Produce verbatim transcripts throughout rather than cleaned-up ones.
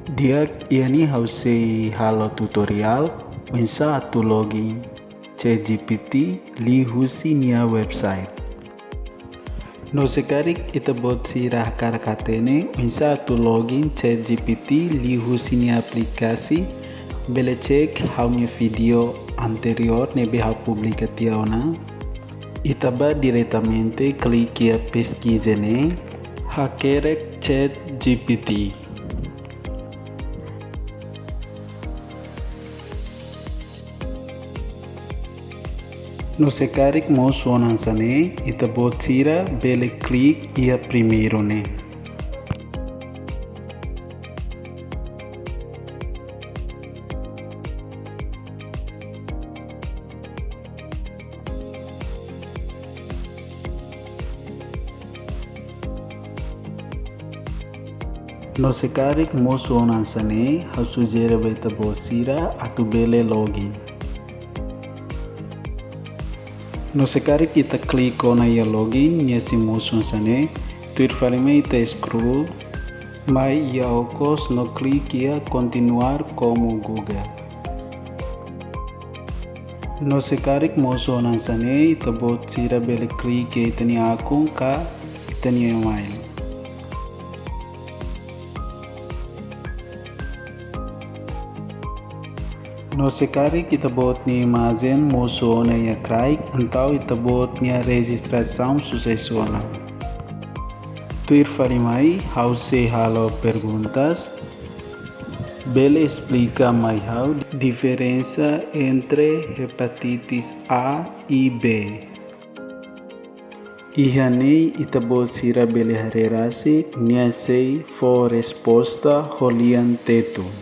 Di'ak, iha ne'e ha'u sei halo tutorial oinsá atu login ChatGPT liuhusi nia website. No se karik ita-boot sira hakarak hatene oinsá atu login ChatGPT liuhusi nia aplikasi, bele cek ha'u-nia vídeo anteriór ne'ebé ha'u publika tiha ona. Ita bá diretamente klik iha peskiza ne'e, hakerek ChatGPT. No se karik mosu ona hanesan ne'e, ita-boot sira bele klik iha primeiru ne'e. No se karik mosu ona hanesan ne'e, ha'u sujere ba ita-boot sira atu bele login. No se karik ita klik ona iha login, nia sei mosu hanesan ne'e, tuir fali mai ita scroll mai iha okos no klik iha continuar como Google. No se karik mosu ona hanesan ne'e, ita-boot sira bele klik iha ita-nia akun ka ita-nia email. No se karik ita-boot nia imajen mosu ona iha kraik, entaun ita-boot nia rejistrasaun susesu ona. Tuir fali mai, ha'u sei halo perguntas. Bele esplika mai ha'u diferensa entre hepatitis A i B? Iha ne'e ita-boot sira bele haree rasik, nia sei fó resposta ho lian Tetun.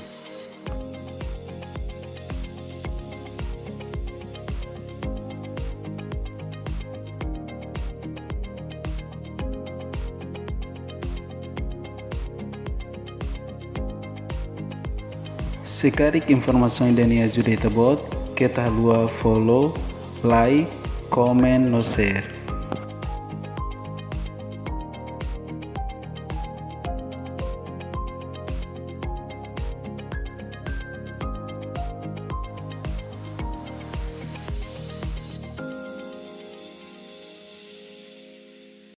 Se karik informasaun ida-ne'e ajuda ita-boot, keta haluha follow, like, comment no share.